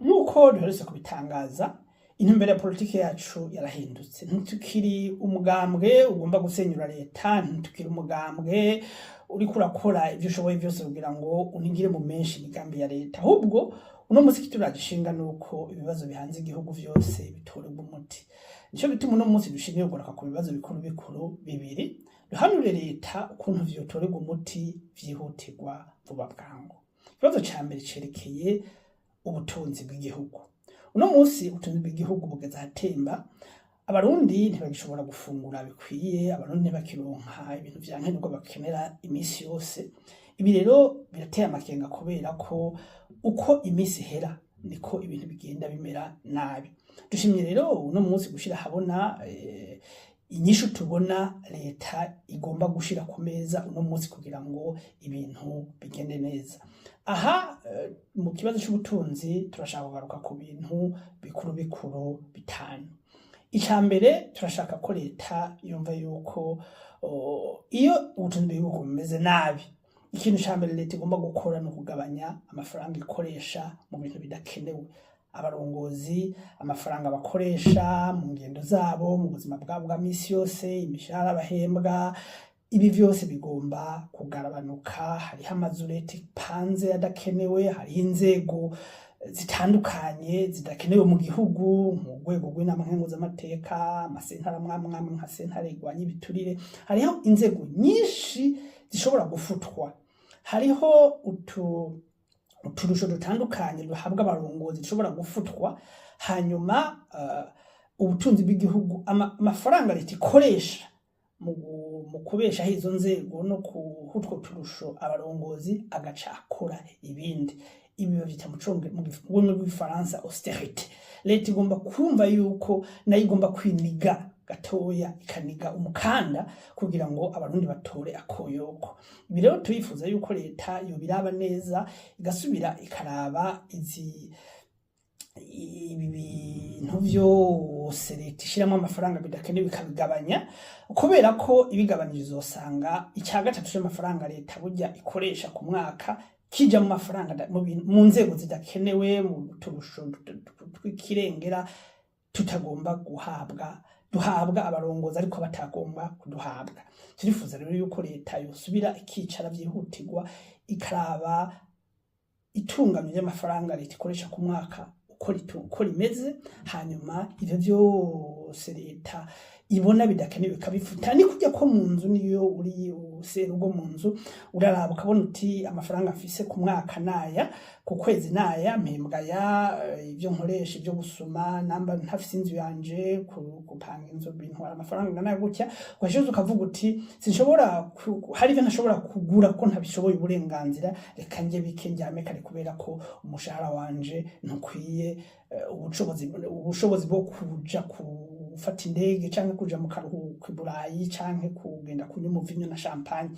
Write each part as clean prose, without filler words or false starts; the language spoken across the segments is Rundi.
Nk'uko duherutse kubitangaza, intumbero ya politiki yacu yarahindutse. Ntitukiri umugambwe ugomba gusenyura leta, ntitukiri umugambwe uriko urakora ivyo ushoboye vyose kugira ngo unigire mu menshi imigambi ya leta. Ahubwo uno munsi kituragishinga nuko ibibazo bihanze igihugu vyose bitorerwa umuti. Nico gituma uno munsi dushimiye kugaruka ku bibazo bikuru bikuru bibiri, duhanure leta ukuntu vyotorerwa umuti vyihutirwa vuba bwangu. Ikibazo ca mbere cerekeye ubutunzi bw'igihugu. Uno munsi ubutunzi bw'igihugu bugeze ahatemba. Abarundi ntibagishobora gufungura bikwiye, Abarundi ntibakironka ibintu vya nkenerwa bakenera imisi yose. Ibi rero birateye amakenga, kubera ko uko imisi ihera niko ibintu bigenda bimera nabi. Dushimye rero uno munsi gushira ahabona inyishu tubona leta igomba gushira ku meza uno munsi kugira ngo ibintu bigende neza. Aha mu kibazo c'ubutunzi turashaka kugaruka ku bintu bikuru bikuru bitanu. Ica mbere, turashaka ko leta yumva yuko iyo ubutunzi bw'igihugu bumeze nabi, ikintu ca mbere leta igomba gukora ni ukugabanya amafaranga ikoresha mu bintu bidakenewe. Abarongozi, amafaranga bakoresha mu ngendo zabo, mu buzima bwabo bwa misi yose, imishahara bahembwa, ibi vyose bigomba kugabanuka. Hariho amazu leta ipanze adakenewe, hariho inzego zitandukanye zidakenewe mu gihugu, mu rwego rw'Inama Nkenguzamateka, amasentare amwe amwe nka sentare igwanya ibiturire. Hariho inzego nyinshi zishobora gufutwa, hariho uturusho dutandukanye duhabwa abarongozi dushobora gufutwa, hanyuma ubutunzi bw'igihugu, amafaranga leta ikoresha mu kubeshaho izo nzego no kuha utwo turusho abarongozi, agaca akora ibindi. Ibi bavyita mu rurimi rw'Igifaransa austérité. Leta igomba kumva yuko nayo igomba kwiniga gatoya, ikaniga umukanda kugira ngo Abarundi batore akoyoko. Ibi rero turifuza yuko leta yobiraba neza, igasubira ikaraba ibi bintu vyose leta ishiramwo amafaranga bidakenewe, ikabigabanya, kubera ko ibigabanije uzosanga ica gatatu c'amafaranga leta burya ikoresha ku mwaka kija mu mafaranga mu nzego zidakenewe, mu turusho tw'ikirengera tutagomba guhabwa, duhabwa abarongozi ariko batagomba kuduhabwa. Turifuza rero yuko leta yosubira ikicara vyihutirwa, ikaraba itunganywa ry'amafaranga leta ikoresha ku mwaka uko rimeze, hanyuma ivyo vyose leta ibona bidakenewe ikabifuta. Ni kurya ko mu nzu, niyo uri serugo mu nzu, uraraba ukabona uti: "Amafaranga mfise ku mwaka naya, ku kwezi naya, mpembwa aya, ivyo nkoresha, ivyo gusuma, namba ntafise inzu yanje, gupanga inzu bintwara amafaranga angana gutya." Ugashize ukavuga uti: "Sinshobora hari ivyo ntashobora kugura ko ntabishoboye uburenganzira, reka nje bike, ndyame kare, kubera ko umushahara wanje ntukwiye ubushobozi bwo kuja gufata indege canke kuja mu karuhuko i Burayi canke kugenda kunywa umuvinyu na champagne."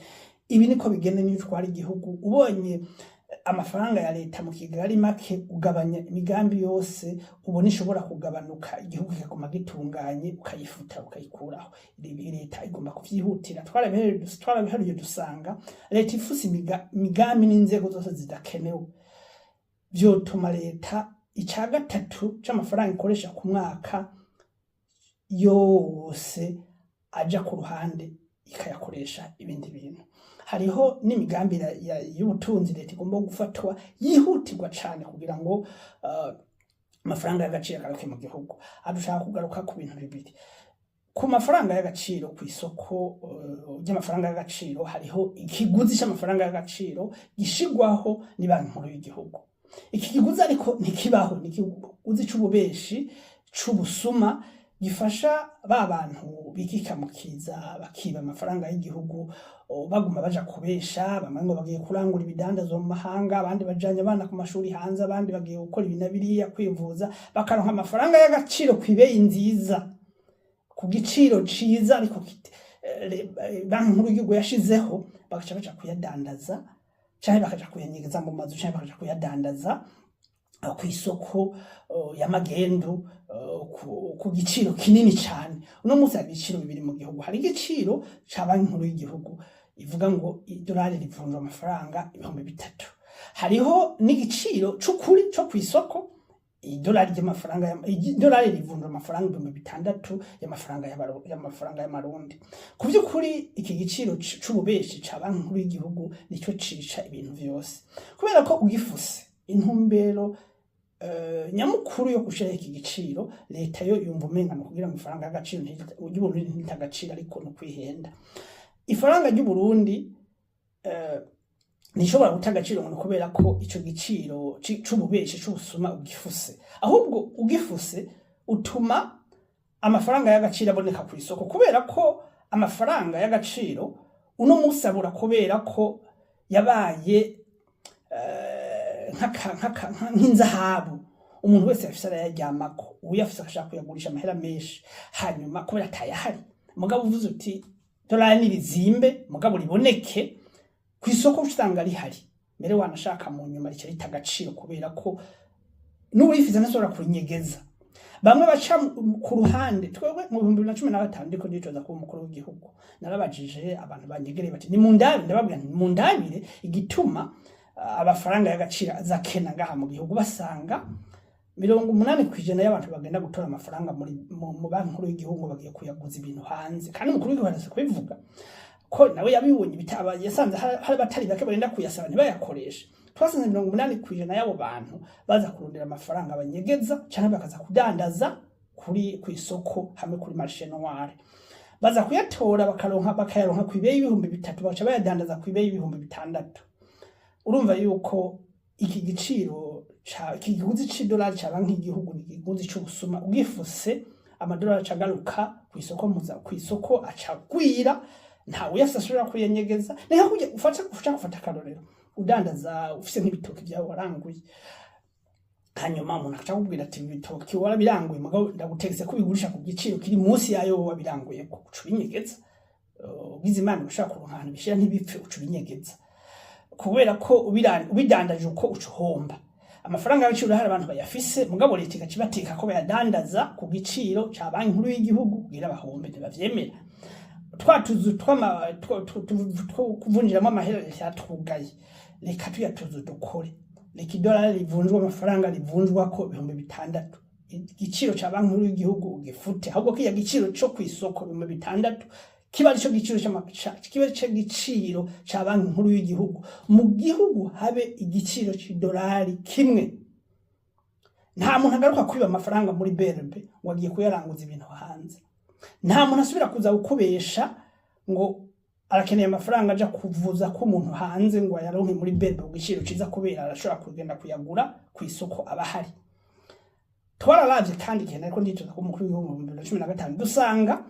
Ibi niko bigenda niyo utwara igihugu. Ubonye amafaranga ya leta mu kigega ari make, ugabanya imigambi yose ubona ishobora kugabanuka, igihugu kikaguma gitunganye, ukayifuta, ukayikuraho. Ibi leta igomba kuvyihutira. Twarabiharuye dusanga leta ifuse imigambi n'inzego zose zidakenewe, vyotuma leta ica gatatu c'amafaranga ikoresha ku mwaka yose aja ku ruhande, ikayakoresha ibindi bintu. Hariho n'imigambi y'ubutunzi leta igomba gufatwa yihutirwa cane kugira ngo amafaranga y'agaciro agaruke mu gihugu. Aha dushaka kugaruka ku bintu bibiri. Ku mafaranga y'agaciro, ku isoko ry'amafaranga y'agaciro, hariho ikiguzi c'amafaranga y'agaciro gishigwaho ni Banki Nkuru y'igihugu. Iki kiguzi ariko ntikibaho, ni ikiguzi c'ububeshi, c'ubusuma, gifasha ba bantu bikikamukiza bakiba amafaranga y'igihugu, baguma baja kubesha bamwe ngo bagiye kurangura ibidandazwa mu mahanga, abandi bajanye abana ku mashuri hanze, abandi bagiye gukora ibi na biriya, kwivuza, bakaronka amafaranga y'agaciro kw'ibeyi nziza, ku giciro ciza, ariko Banki Nkuru y'igihugu yashizeho, bagaca baja kuyadandaza canke bakaja kuyanyegeza mu mazu canke bakaja kuyadandaza kw'isoko y'amagendu ku giciro kinini cane. Uno munsi hari ibiciro bibiri mu gihugu. Hari igiciro ca Banki Nkuru y'igihugu ivuga ngo idolari rivunjwa amafaranga 3000. Hariho n'igiciro c'ukuri co kw'isoko. Idolari ry'amafaranga idolari rivunjwa amafaranga 6000 y'amafaranga y'amarundi. Ku by'ukuri, iki giciro c'ububeshi ca Banki Nkuru y'Igihugu nico cica ibintu vyose, kubera ko ugifuse intumbero nyamukuru yo gushiraho iki giciro, leta yo yumva umenga ni kugira ngo ifaranga y'agaciro ry'Uburundi ntite agaciro, ariko ni ukwihenda. Ifaranga ry'Uburundi ntishobora guta agaciro ngo ni kubera ko ico giciro c'ububeshi, c'ubusuma ugifuse. Ahubwo ugifuse utuma amafaranga y'agaciro aboneka ku isoko, kubera ko amafaranga y'agaciro uno munsi abura kubera ko yabaye nk'inzahabu. Umuntu wese afise arayaryamako, uwuyafise agashaka kuyagurisha amahera menshi, hanyuma kubera atayahari. Mugabo uvuze uti dolari nirizimbe, mugabo riboneke ku isoko, usanga rihari. Mbere wanashaka mu nyuma rica rita agaciro, kubera ko n'uwurifize ntashobora kurinyegeza. Bamwe baca ku ruhande. Twebwe mu 2015, ndiko ndicoza kuba umukuru w'igihugu, narabajije abantu banyegereye bati: "Nimundabire." Ndababwira nti: "Nimundabire igituma amafaranga y'agaciro aza akena ngaha mu gihugu." Basanga 80% y'abantu bagenda gutora amafaranga mu Banki Nkuru y'Igihugu bagiye kuyaguza ibintu hanze. Kandi umukuru w'igihugu araza kubivuga ko nawe yabibonye, bitaba yasanze hari abatari bake bagenda kuyasaba ntibayakoreshe. Twasanze 80% y'abo bantu baza kurondera amafaranga banyegeza, canke bakaza kudandaza kuri kw'isoko hamwe kuri marché noir. Baza kuyatora bakaronka, bakayaronka kw'ibeyi 3000, bagaca bayadandaza kw'ibeyi 6000. Urumva yuko iki giciro ca iki kiguzi c'idolari ca banki y'igihugu ni ikiguzi c'ubusuma. Ugifuse, amadolari aca agaruka kw'isoko, muza kw'isoko aca agwira, ntawe uyafise ashobora kuyanyegeza. Ni nka kurya ufata, ushaka gufata akarorero, udandaza ufise nk'ibitoki vyawe waranguye, hanyuma umuntu akaca akubwira ati: "Ibitoki warabiranguye, mugabo ndagutegetse ko ubigurisha ku giciro kiri munsi yayo wowe wabiranguyeko." Uca ubinyegeza. Ugize Imana ushaka kuronka ahantu bishira ntibipfe, uca ubinyegeza, kubera ko ubidandaje uko uca uhomba. Amafaranga y'agaciro hari abantu bayafise, mugabo leta igaca ibateka ko bayadandaza ku giciro ca Banki Nkuru y'Igihugu kugira bahombe. Ntibavyemera. Twa tuzu two kuvunjiramo amahera leta yatwugaye, reka tuya tuzu dukore. Reka idolari rivunjwa amafaranga rivunjwako 6000, igiciro ca Banki Nkuru y'Igihugu ugifute, ahubwo kiya giciro co kw'isoko 6000 kiba arico giciro kiba arico giciro ca Banki Nkuru y'Igihugu. Mu gihugu habe igiciro c'idolari kimwe. Nta muntu agaruka kwiba amafaranga muri BRB ngo agiye kuyaranguza ibintu hanze. Nta muntu asubira kuza gukubesha ngo arakeneye amafaranga aja kuvuza ko umuntu hanze ngo ayaronke muri BRB ku giciro ciza, kubera arashobora kugenda kuyagura ku isoko, aba ahari. Twararavye kandi igihe nariko nditoza kuba umukuru w'igihugu mu 2015, dusanga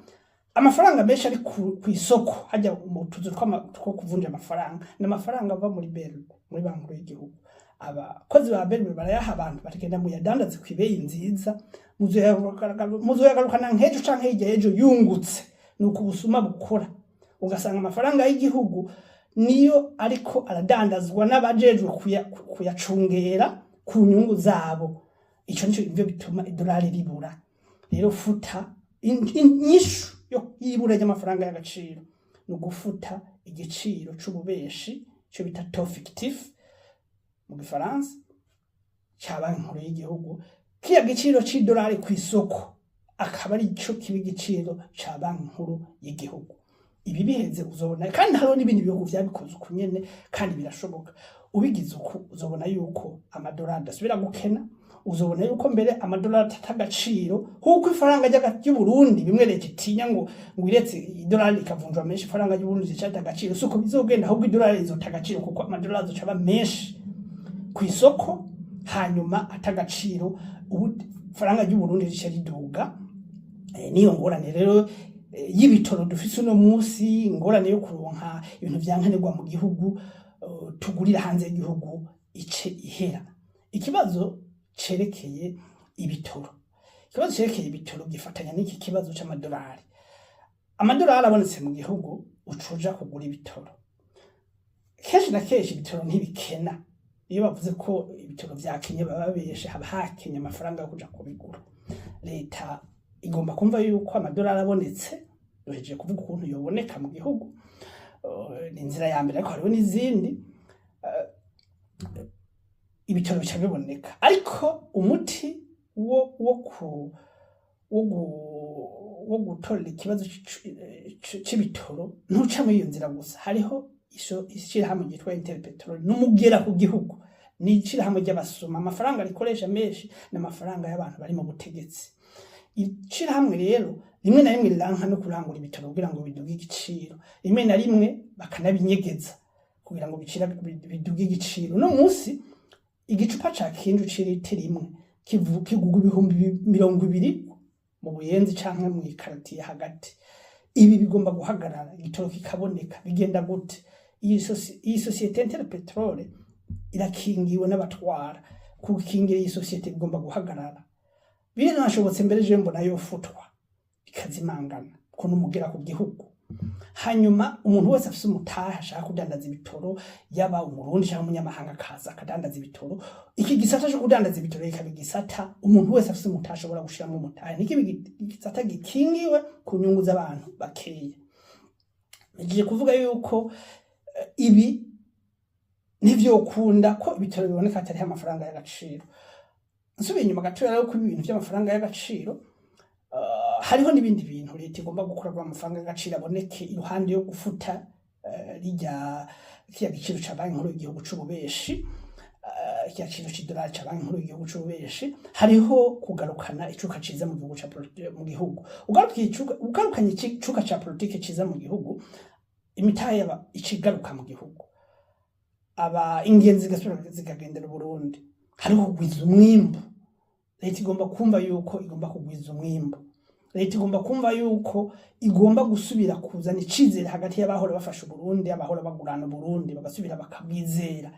amafaranga menshi ari ku isoko hajya mu tuzu two kuvunja amafaranga ni amafaranga ava muri BRB, muri Banki Nkuru y'Igihugu. Abakozi ba BRB barayaha abantu, bagenda muyadandaze kw'ibeyi nziza, muzoyagarukana nk'ejo canke hirya y'ejo yungutse. Ni uko ubusuma bukora, ugasanga amafaranga y'igihugu niyo ariko aradandazwa n'abajejwe kuyacungera ku nyungu zabo. Ico nico ivyo bituma idolari ribura. Rero futa inyishu yo y'ibura ry'amafaranga y'agaciro ni ugufuta igiciro c'ububeshi, ico bita taux fictif mu gifaransa, ca Banki Nkuru y'Igihugu. Kiya giciro c'idolari kw'isoko akaba ari ico kiba igiciro ca Banki Nkuru y'Igihugu. Ibi biheze uzobona, kandi hariho n'ibindi bihugu vyabikoze uku nyene, kandi birashoboka. Ubigize uku, uzobona yuko amadolari adasubira gukena. Uzobona yuko mbere amadolari atata agaciro, kuko ifaranga ry'Uburundi, bimwe leta itinya ngo iretse idolari rikavunjwa menshi, ifaranga ry'Uburundi ricata agaciro, suko bizogenda. Ahubwo idolari rizota agaciro, kuko amadolari azoca aba menshi ku isoko, hanyuma ata agaciro, ubu ifaranga ry'Uburundi rica riduga. Niyo ngorane rero y'ibitoro dufise uno munsi, ingorane yo kuronka ibintu vya nkenerwa mu gihugu tugurira hanze y'igihugu, ice ihera. Ikibazo cerekeye ibitoro gifatanya n'iki kibazo c'amadolari. Amadolari abonetse mu gihugu, ucuja kugura ibitoro. Kenshi na kenshi ibitoro ntibikena. Iyo bavuze ko ibitoro vyakenye, baba babeshe, haba hakenye amafaranga yo kuja kubigura. Leta igomba kumva yuko amadolari abonetse, duhejeje kuvuga ukuntu yoboneka mu gihugu, ni inzira ya mbere, ariko hariho n'izindi, ibitoro bica biboneka. Ariko umuti wo ku wo wo gutorera ikibazo c'ibitoro ntuca muri iyo nzira gusa. Hariho ishirahamwe ryitwa Interpetrol, n'umugera ku gihugu, ni ishirahamwe ry'abasuma. Amafaranga rikoresha menshi ni amafaranga y'abantu bari mu butegetsi. Ishirahamwe rero rimwe na rimwe riranka no kurangura ibitoro kugira ngo biduge igiciro, rimwe na rimwe bakanabinyegeza kugira ngo biduge igiciro. Uno munsi igicupa ca kinju c'ilitiro imwe kigurwa 20,000 mu Buyenzi canke mw'ikaritiye hagati. Ibi bigomba guhagarara, igitoro kikaboneka. Bigenda gute? Iyi société Interpetrol irakingiwe n'abatwara. Kukingira iyi société bigomba guhagarara. Biranashobotse mbere, je mbona yofutwa ikazimangana, kuko n'umugera ku gihugu. Hanyuma umuntu wese afise umutahe ashaka kudandaza ibitoro, yaba Umurundi cyangwa umunyamahanga, akaza akadandaza ibitoro. Iki gisata cyo kudandaza ibitoro kikaba igisata umuntu wese afise umutahe ashobora gushiramo umutahe, ntikibe igisata gikingiwe ku nyungu z'abantu bakeya. Ngiye kuvuga yuko ibi ntivyokunda ko ibitoro biboneka hatariho amafaranga y'agaciro. Nsubiye inyuma gatoya rero ko ibintu by'amafaranga y'agaciro, hariho n'ibindi bintu leta igomba gukora kugira amafaranga y'agaciro aboneke iruhande yo gufuta rirya kiriya giciro ca Banki Nkuru y'igihugu c'ububeshi, kiriya giciro c'idolari ca Banki Nkuru y'igihugu c'ububeshi. Hariho kugarukana icuka ciza mu gihugu mu gihugu. Ugarukanye icuka ca politike ciza mu gihugu, imitahe yaba icigaruka mu gihugu, aba ingenzi zigasubira zikagendera Uburundi. Hariho kugwiza umwimbu. Leta igomba kumva yuko igomba kugwiza umwimbu. Leta igomba kumva yuko igomba gusubira kuzana icizere hagati y'abahora bafasha Uburundi, abahora bagurana Uburundi, bagasubira bakabwizera.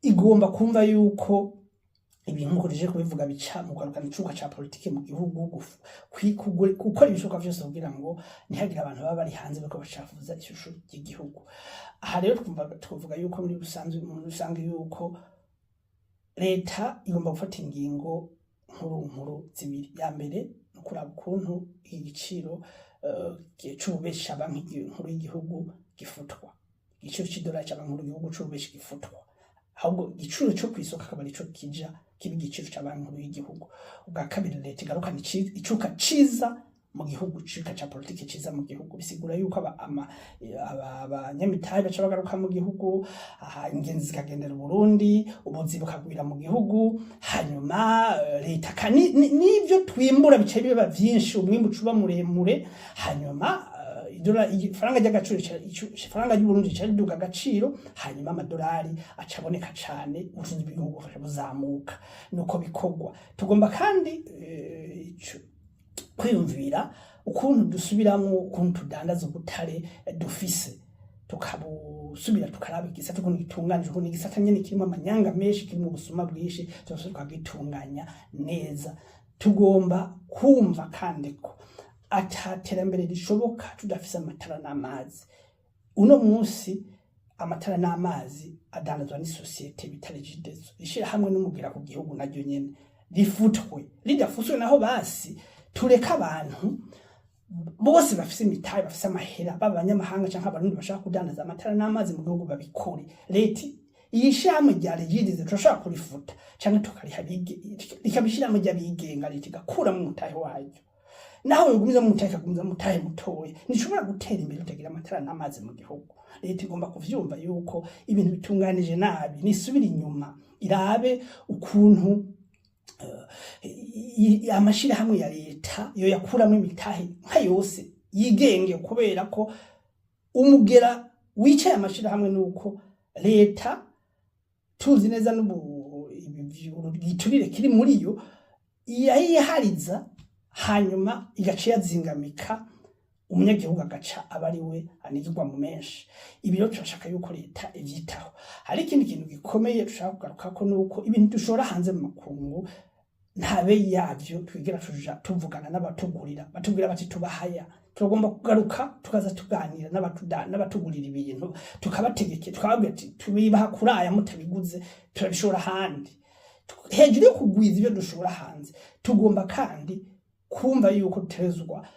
Igomba kumva yuko ibintu, nkuko rije kubivuga, bica mu kugarukana icuka ca politike mu gihugu, gukora ibishoboka vyose kugira ngo ntihagire abantu baba bari hanze bariko bacafuza ishusho ry'igihugu. Aha rero twumva twavuga yuko muri rusange yuko leta igomba gufata ingingo nkuru nkuru zibiri. Ya mbere ni ukuraba ukuntu iki giciro c'ububeshi ca Banki Nkuru y'igihugu gifutwa, igiciro c'idolari ca Banki Nkuru y'igihugu c'ububeshi gifutwa, ahubwo igiciro co kw'isoko akaba arico kija kiba igiciro ca Banki Nkuru y'igihugu. Ubwa kabiri, leta igarukana icuka ciza mu gihugu, icuka ca politike ciza mu gihugu. Bisigura yuko abanyamitahe baca bagaruka mu gihugu, aha, ingenzi zikagendera Uburundi, ubuzi bukagwira mu gihugu. Hanyuma leta n'ivyo twimbura bica biba vyinshi, umwimbu uca uba muremure. Hanyuma ifaranga ry'agaciro, ifaranga ry'Uburundi rica riduga agaciro, hanyuma amadolari aca aboneka cane, ubutunzi bw'igihugu bukaca buzamuka. Nuko bikorwa. Tugomba kandi kwiyumvira ukuntu dusubiramwo ukuntu tudandaza ubutare dufise, tukabusubira tukaraba igisata ukuntu gitunganije, ukuntu igisata nyene kirimo amanyanga menshi, kirimo ubusuma bwinshi, tugasubira tukagitunganya neza. Tugomba kumva kandi ko ata terambere rishoboka tudafise amatara n'amazi. Uno munsi amatara n'amazi adandazwa n'isosiyete bita Regideso, ishirahamwe n'umugera ku gihugu, naryo nyene rifutwe. Ridafuswe naho, basi tureke abantu bose bafise imitahe, bafise amahera, baba abanyamahanga canke Abarundi bashaka kudandaza amatara n'amazi mu gihugu, babikore. Leta, iyi shirahamwe rya Regideso turashobora kurifuta canke tukariha rikaba ishirahamwe ry'abigenga, leta igakuramwo umutahe waryo. Naho yogumiza mu mutahe, ikagumiza mu mutahe mutoya, ntishobora gutera imbere utagira amatara n'amazi mu gihugu. Leta igomba kuvyumva yuko ibintu bitunganije nabi, nisubira inyuma irabe ukuntu amashirahamwe ya leta yo yakuramwo imitahe nka yose, yigenge, kubera ko umugera wicaye amashirahamwe nuko leta tuzi neza n'ubu igiturire kiri muri yo, yayihariza, hanyuma igaca yazingamika umunyagihugu, agaca aba ari we anigirwa mu menshi. Ibi rero turashaka yuko leta ivyitaho. Hari ikindi kintu gikomeye dushaka kugarukako, nuko ibintu dushora hanze mu makungu nta beyi yavyo twigera tuja tuvugana n'abatugurira, batubwira bati tubahaya. Turagomba kugaruka tukaza tuganira n'abatugurira ibintu, tukabategekera, tukababwira ati tubibaha kuri aya, mutabiguze turabishora ahandi. Hejuru yo kugwiza ibyo dushora hanze, tugomba kandi kumva yuko dutegerezwa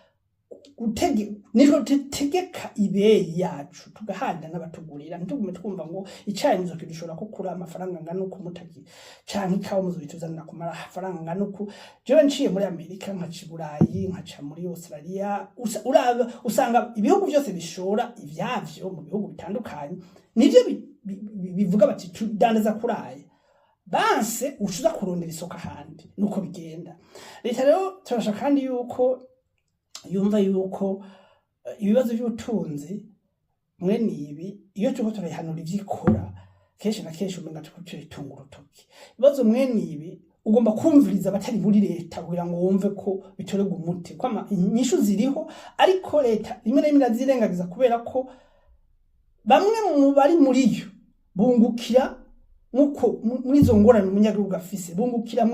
gutege nitwe dutegeka ibeyi yacu, tugahanda n'abatugurira. Ntitugume twumva ngo icayi muzokidushobora kukura amafaranga angana uku, mutagi canke ikawa muzobituzanira ku mafaranga angana uku. Jewe nciye muri Amerika, nkaca i Burayi, nkaca muri Australia, uraba usanga ibihugu byose bishora ivyavyo mu bihugu bitandukanye nivyo bivuga bati: "Tudandaza kuraya." Banse ucuza kurondera isoko ahandi, nuko bigenda. Leta rero turashaka kandi yuko yumva yuko ibibazo by'ubutunzi mwene ibi, iyo turiko turayihanura ivyo ikora, kenshi na kenshi umenga turiko turitunga urutoki. Ibibazo mwene ibi ugomba kumviriza abatari muri leta kugira ngo wumve ko bitorerwa umuti, ko inyishu ziriho, ariko leta rimwe na rimwe irazirengagiza kubera ko bamwe mu bari muri yo bungukira nkuko muri izo ngorane umunyagihugu afise, bungukira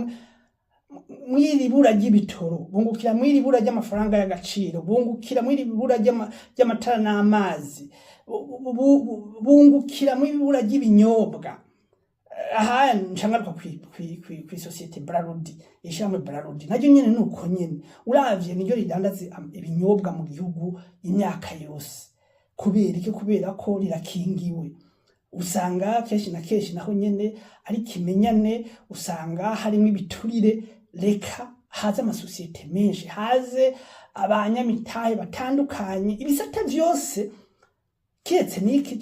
mw'iri bura ry'ibitoro, bungukira mw'iri bura ry'amafaranga y'agaciro, bungukira mw'iri bura ry'amatara n'amazi, bungukira mw'iri bura ry'ibinyobwa. Aha ncangaruka kw'isosiyete Brarudi, ishirahamwe Brarudi naryo nyene nuko nyene uravye niryo ridandaza ibinyobwa mu gihugu imyaka yose. Kubera iki? Kubera ko rirakingiwe. Usanga kenshi na kenshi naho nyene ari kimenyane, usanga harimo ibiturire. Reka haze amasosiyete menshi, haze abanyamitahe batandukanye, ibisata vyose, kiretse n'iki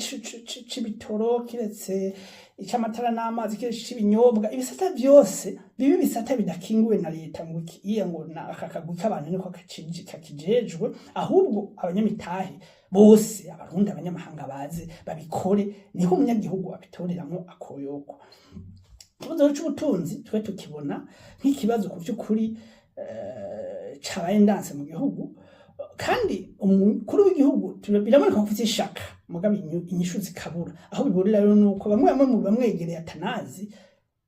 c'ibitoro, kiretse ic'amatara n'amazi, kiretse ic'ibinyobwa, ibisata vyose bibe ibisata bidakingiwe na leta, ngo iki iya ngo na aka kagwi k'abantu niko kakijejwe. Ahubwo abanyamitahe bose, Abarundi, abanyamahanga, baze babikore, niho umunyagihugu abitoreramwo akoyoko. Ikibazo c'ubutunzi twe tukibona nk'ikibazo ku vy'ukuri cabaye ndanse mu gihugu, kandi umukuru w'igihugu biraboneka ko afise ishaka, mugabo inyishu zikabura. Aho biburira rero nuko bamwe bamwe mu bamwegereye atanazi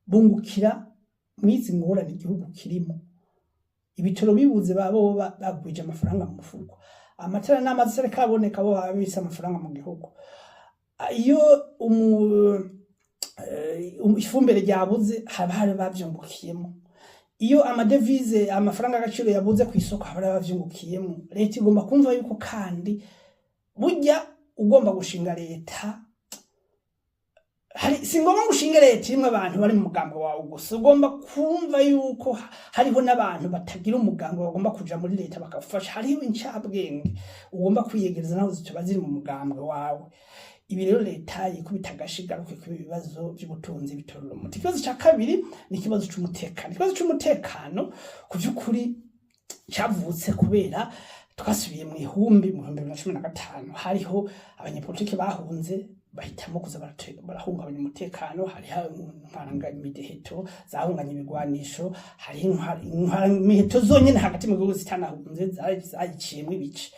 bungukira mwizi ngorane igihugu kirimo. Ibitoro bibuze, babo bagwije amafaranga mu mufuko. Amatara n'amazi atariko aboneka, bo baba bibitse amafaranga mu gihugu. Iyo ifumbire ryabuze, haba hari bavyungukiyemo. Iyo amadevize, amafaranga y'agaciro yabuze ku isoko, haba hari abavyungukiyemo. Leta igomba kumva yuko kandi burya ugomba gushinga leta, hari si ngombwa ngo ushinge leta irimwo abantu bari mu mugambi wawe gusa. Ugomba kumva yuko hariho n'abantu batagira umugambi bagomba kuja muri leta bakafasha. Hariho incabwenge ugomba kwiyegereza naho zitoba ziri mu mugambwe wawe. Ibi rero leta yikubita agashi, igaruke kuri ibi bibazo by'ubutunzi, bitorera umuti. Ikibazo ca kabiri ni ikibazo c'umutekano. Ikibazo c'umutekano ku vy'ukuri cavutse kubera twasubiye mu ihumbi mu 2015. Hariho abanyepolitike bahunze, bahitamo kuza barahungabanya umutekano. Hariho intwaramiheto zahunganye ibigwanisho, hariho intwaramiheto zonyene hagati mu gihugu zitanahunze zayiciyemwo ibice.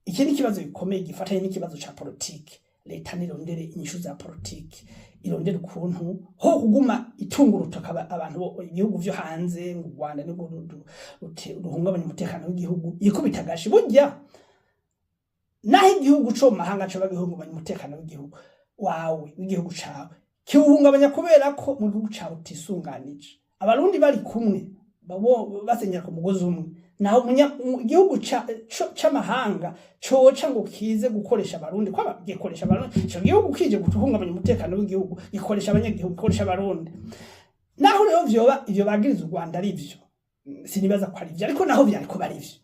Iki ni ikibazo gikomeye gifatanye n'ikibazo ca politike. Leta nirondere inyishu za politike, irondere ukuntu ho kuguma itunga urutoka abantu ibihugu vyo hanze ngo u Rwanda nirwo ruhungabanya umutekano w'igihugu. Yikubita agashi. Burya naho igihugu co mu mahanga coba gihungabanya umutekano w'igihugu wawe, w'igihugu cawe, kiwuhungabanya kubera ko mu gihugu cawe utisunganije. Abarundi bari kumwe, babo basenyera ku mugozi umwe, naho igihugu c'amahanga coca ngo kize gukoresha Abarundi, ko gikoresha Abarundi. Ico gihugu kije guhungabanya umutekano w'igihugu, gikoresha abanyagihugu, gikoresha Abarundi. Naho rero vyoba ivyo bagiriza u Rwanda ari vyo, sinibaza ko ari vyo, ariko naho vyariko bari vyo,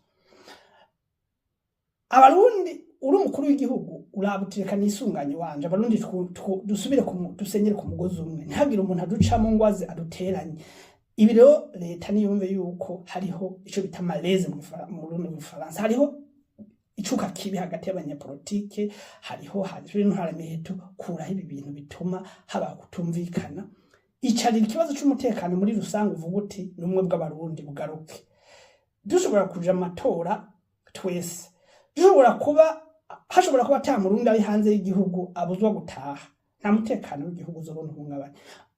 Abarundi, uri umukuru w'igihugu, uraba uti: "Reka nisunganye wanje, Abarundi dusubire dusenyere ku mugozi umwe, ntihagire umuntu aducamo ngo aze aduteranye." Ibi rero leta niyumve yuko hariho ico bita malaise mu rurimi rw'Igifaransa, hariho icuka kibi hagati y'abanyapolitike, hariho intwaramiheto. Kuraho ibi bintu bituma haba kutumvikana, icarira ikibazo c'umutekano muri rusange, uvuga uti: "N'umwe bw'Abarundi bugaruke, dushobora kuja mu matora twese, dushobora kuba hashobora kuba ata Murundi ari hanze y'igihugu abuzwa gutaha." Nta mutekano w'igihugu uzobona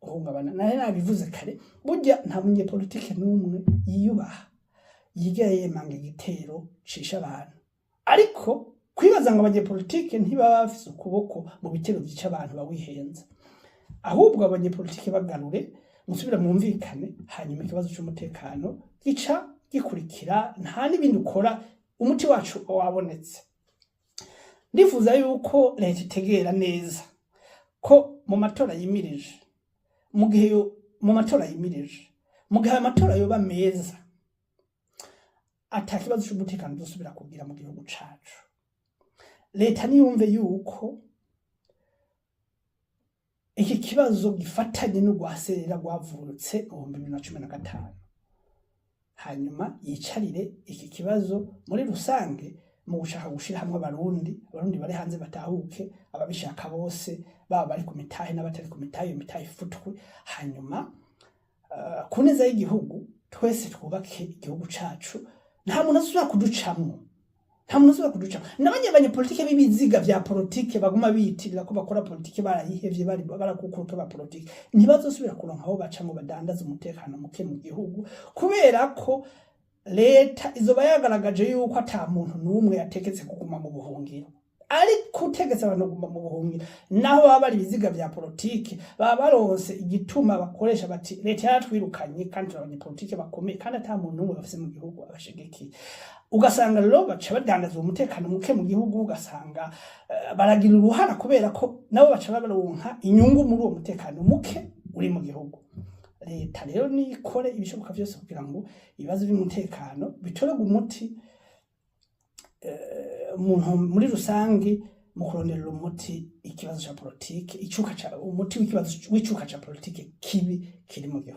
uhungabana. Nari nabivuze kare, burya nta munyepolitike n'umwe yiyubaha yigera yemanga igitero cisha abantu, ariko kwibaza ngo abanyepolitike ntibaba bafise ukuboko mu bitero vyica abantu, bawihenza. Ahubwo abanyepolitike bagarure, musubire mwumvikane, hanyuma ikibazo c'umutekano gica gikurikira. Nta n'ibindi ukora. Umuti wacu wabonetse. Ndifuza yuko leta itegera neza ko mu matora yimirije, mu gihe mu matora yimirije, mu gihe ayo matora yoba meza, ata kibazo c'umutekano uzosubira kugira mu gihugu cacu. Leta niyumve yuko iki kibazo gifatanye n'urwaserera rwavutse mu 2015, hanyuma yicarire iki kibazo muri rusange mu gushaka gushira hamwe Abarundi, Abarundi bari hanze batahuke, ababishaka bose, baba bari ku mitahe n'abatari ku mitahe, iyo mitahe ifutwe, hanyuma ku neza y'igihugu twese twubake igihugu cacu. Nta muntu azosubira kuducamwo, nta muntu azosubira kuducamwo. N'abanye banyepolitike b'ibiziga vya politike baguma biyitirira ko bakora politike, barayihevye, bari barakukuruka ba politike, ntibazosubira kuronka aho baca ngo badandaze umutekano muke mu gihugu, kubera ko leta izoba yagaragaje yuko ata muntu n'umwe yategetse kuguma mu buhungiro. Ariko utegetse abantu kuguma mu buhungiro, naho baba bari ibiziga vya politike, baba baronse igituma bakoresha bati: "Leta yaratwirukanye kandi turi abanyepolitike bakomeye", kandi ata muntu n'umwe bafise mu gihugu abashigikiye. Ugasanga rero baca badandaza uwo mutekano muke mu gihugu, ugasanga baragira uruhara kubera ko nabo baca baronka inyungu muri uwo mutekano muke uri mu gihugu. Leta rero nikore ibishoboka vyose kugira ngo ibibazo vy'umutekano bitorerwe umuti muri rusange, mu kuronderera umuti ikibazo ca politike, icuka ca umuti w'ikibazo w'icuka ca politike kibi kiri mu gihugu.